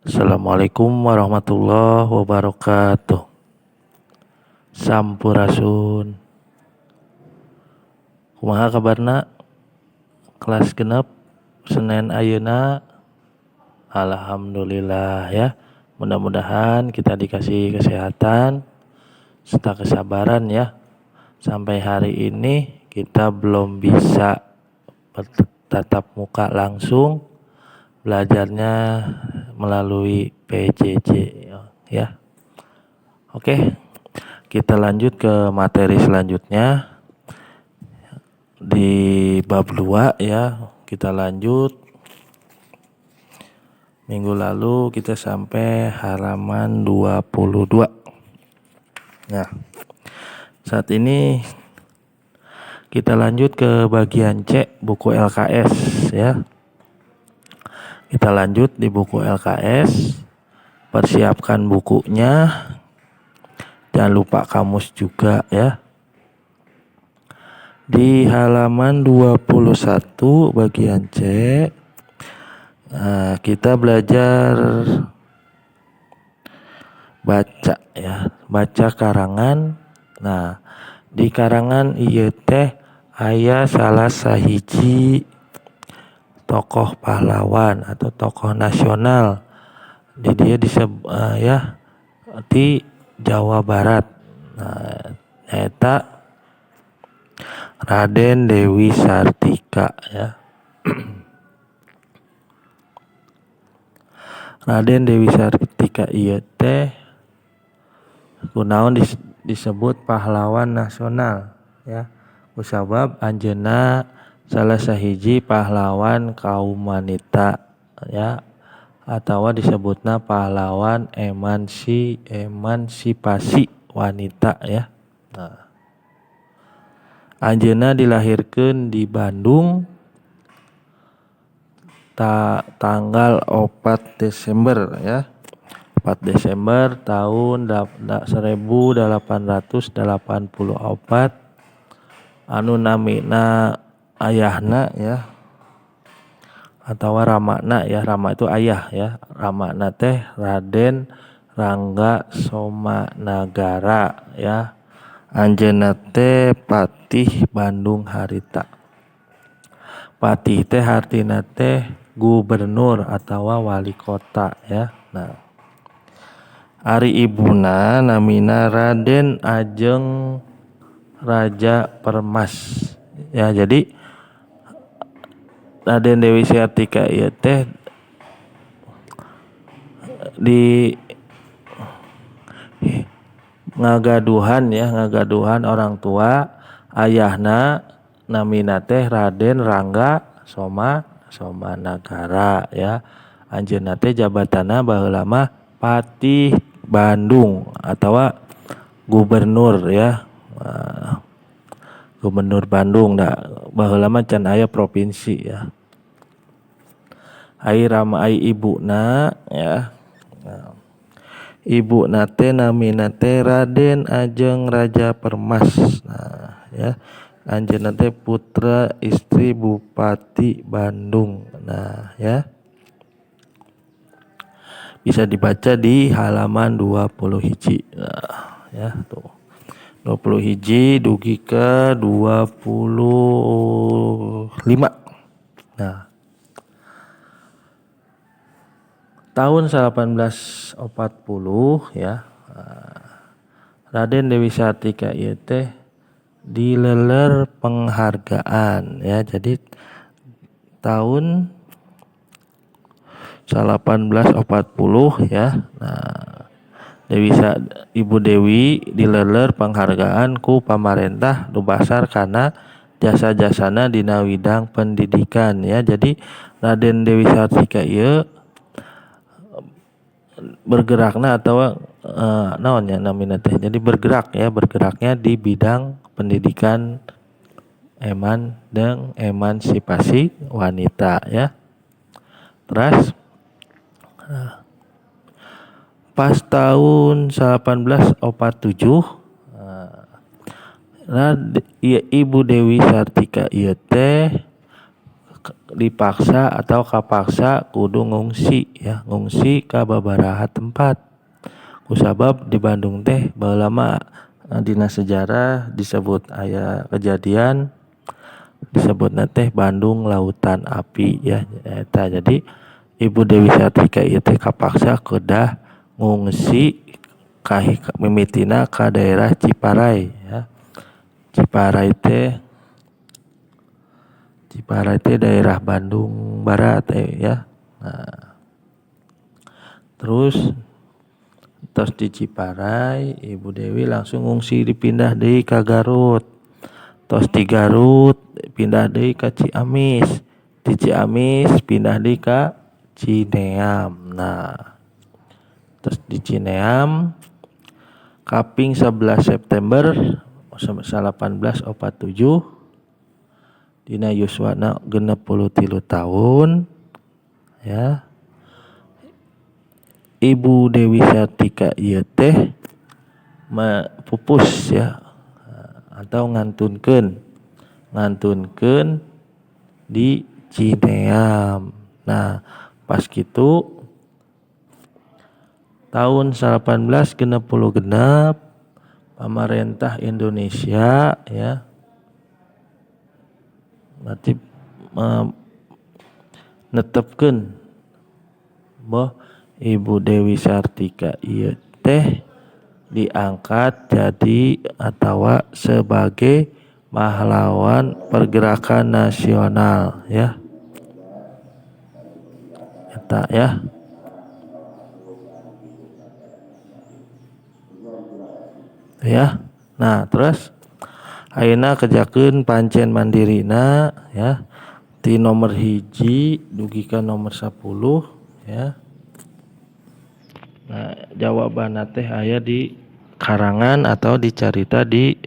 Assalamualaikum warahmatullahi wabarakatuh. Sampurasun. Kumaha kabarna? Kelas 6 Senin ayeuna. Alhamdulillah ya. Mudah-mudahan kita dikasih kesehatan serta kesabaran ya. Sampai hari ini kita belum bisa bertatap muka langsung, belajarnya melalui PJJ ya. Oke, kita lanjut ke materi selanjutnya di bab 2 ya. Kita lanjut. Minggu lalu kita sampai halaman 22. Nah, saat ini kita lanjut ke bagian C buku LKS ya. Kita lanjut di buku LKS. Persiapkan bukunya. Jangan lupa kamus juga ya. Di halaman 21 bagian C. Nah, kita belajar baca ya, baca karangan. Nah, di karangan ieu teh aya salah sahiji tokoh pahlawan atau tokoh nasional. Di dia ya di Jawa Barat. Nah, nyaeta Raden Dewi Sartika ya. Raden Dewi Sartika ieu teh kunaon disebut pahlawan nasional ya. Kusabab anjeunna salah sahiji pahlawan kaum wanita ya, atawa disebutna pahlawan emansipasi wanita ya. Nah, anjeunna dilahirkeun di Bandung tanggal 4 Desember ya. 4 Desember tahun 1884, anu namina ayahna ya atau ramana ya, rama itu ayah ya, ramana teh Raden Rangga Somanagara ya. Anjeunna teh patih Bandung harita. Patih teh hartina teh gubernur atau wali kota ya. Nah, ari ibuna namina Raden Ajeng Raja Permas ya. Jadi Raden Dewi Sartika ieu teh di ngagaduhan ya, ngagaduhan orang tua, ayahna namina teh Raden Rangga Somanagara ya. Anjeunna teh jabatanna baheula mah Patih Bandung atau gubernur ya. Gubernur Bandung da baheula mah can aya provinsi ya. Ai rama ai ibuna ya. Nah, ibuna teh namina teh Raden Ajeng Raja Permas. Nah ya, anjeunna teh putra istri Bupati Bandung. Nah ya, bisa dibaca di halaman 20 hiji. Nah ya, tuh 20 hiji dugi ke 25. Nah, tahun 1840 ya, Raden Dewi Sartika ieu teh dileler penghargaan ya. Jadi tahun 1840 ya. Nah, Ibu Dewi dileler penghargaan ku pamarentah dumasar kana jasa-jasana dina widang pendidikan ya. Jadi Raden Dewi Sartika ieu bergerakna atau naon ya namina teh. Jadi bergerak ya, bergeraknya di bidang pendidikan eman dan emansipasi wanita ya. Terus pas tahun 1847 Ibu Dewi Sartika ieu teh Dipaksa atau kapaksa kudu ngungsi ya, ngungsi ka babaraha tempat. Kusabab di Bandung teh baheula mah dina sejarah disebut aya kejadian disebutna teh Bandung Lautan Api ya eta. Jadi Ibu Dewi Sartika ieu teh kapaksa kedah ngungsi ka mimitina ka daerah Ciparai ya. Ciparai teh daerah Bandung Barat ya. Nah, terus di Ciparai Ibu Dewi langsung ngungsi dipindah deui ka Garut. Tos di Garut pindah deui ka Ciamis. Di Ciamis pindah deui ka Cineam. Nah, terus di Cineam kaping 11 September 1847 dina yuswana 63 tahun ya. Ibu Dewi Sartika ieu teh pupus ya atau ngantunkeun di Cineam. Nah, pas kitu tahun 1866 pemerintah Indonesia ya berarti netepkeun bahwa Ibu Dewi Sartika ieu teh diangkat jadi atawa sebagai pahlawan pergerakan nasional ya. Eta ya. Ya. Nah, terus ayeuna kerjakeun pancen mandirina ya. Ti nomor 1 dugi ka nomor 10 ya. Nah, jawabanna teh aya di karangan atau dicarita di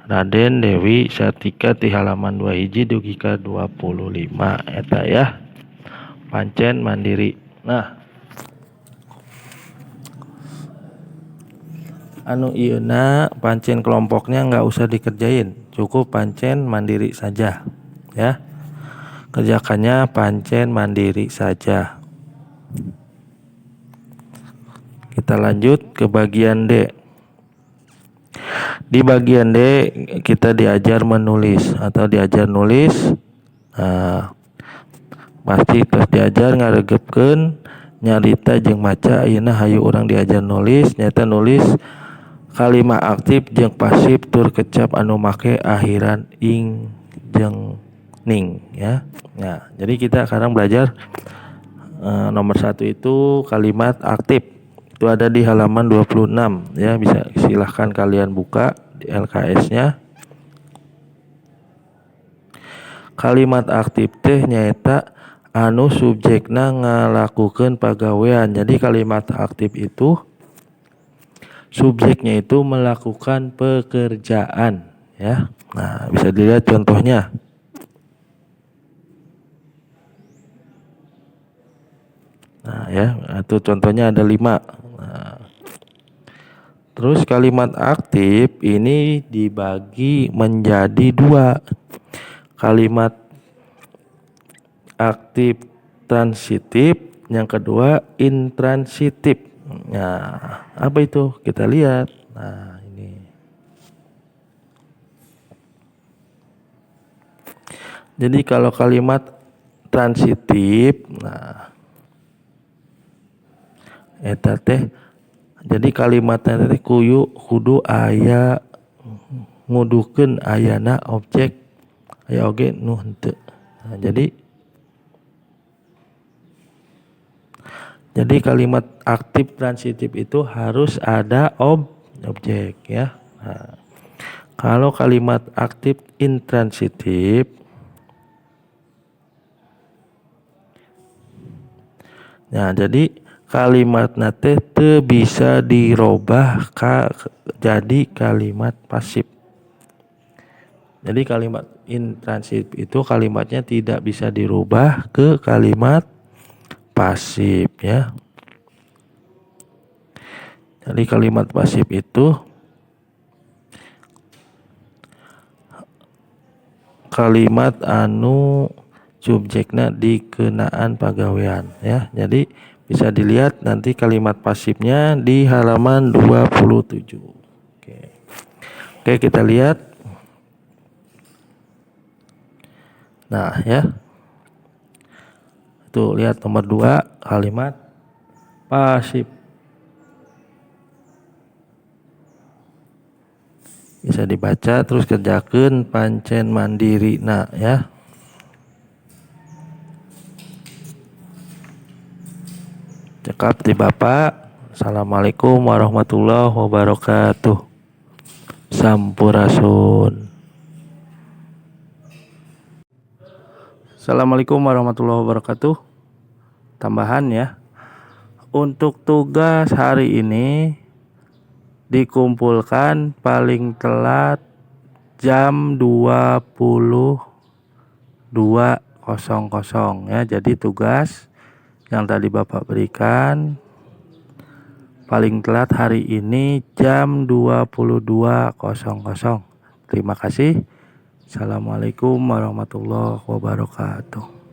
Raden Dewi Sartika ti halaman 21 dugi ka 25 eta ya. Pancen mandiri. Nah, anu ieuna pancen kelompoknya nggak usah dikerjain, cukup pancen mandiri saja ya. Kerjakannya pancen mandiri saja. Kita lanjut ke bagian D. Di bagian D kita diajar menulis atau diajar nulis. Nah, pasti terus diajar ngaregepkeun nyarita jeung maca. Ayeuna hayu urang diajar nulis, nyata nulis kalimat aktif jeung pasif tur kecap anu make akhiran ing jeung ning ya. Nah, jadi kita sekarang belajar nomor 1 itu kalimat aktif. Itu ada di halaman 26 ya, bisa silahkan kalian buka di LKS-nya. Kalimat aktif teh nyaeta anu subjekna ngalakukeun pagawean. Jadi kalimat aktif itu subjeknya itu melakukan pekerjaan ya. Nah, bisa dilihat contohnya. Nah ya, itu contohnya ada 5. Nah, terus kalimat aktif ini dibagi menjadi 2. Kalimat aktif transitif, yang kedua intransitif. Nah, apa itu? Kita lihat. Nah, ini. Jadi kalau kalimat transitif, nah eta teh jadi kalimatnya teh kudu aya ngudukeun ayana objek aya oge nu henteu. Nah, jadi kalimat aktif transitif itu harus ada objek ya. Nah, kalau kalimat aktif intransitif, nah jadi kalimat teh teu bisa dirobah jadi kalimat pasif. Jadi kalimat intransitif itu kalimatnya tidak bisa dirubah ke kalimat pasif ya. Jadi kalimat pasif itu kalimat anu Subjekna dikenaan pagawean ya. Jadi bisa dilihat nanti kalimat pasifnya di halaman 27. Oke. Oke, kita lihat. Nah, ya. Tuh, lihat nomor 2 kalimat pasif. Bisa dibaca terus kerjakan pancen mandiri nah ya. Cekap di Bapak. Assalamualaikum warahmatullahi wabarakatuh. Sampurasun. Assalamualaikum warahmatullahi wabarakatuh. Tambahan ya. Untuk tugas hari ini dikumpulkan paling telat jam 22.00 ya. Jadi tugas yang tadi Bapak berikan paling telat hari ini jam 22.00. Terima kasih. Assalamualaikum warahmatullahi wabarakatuh.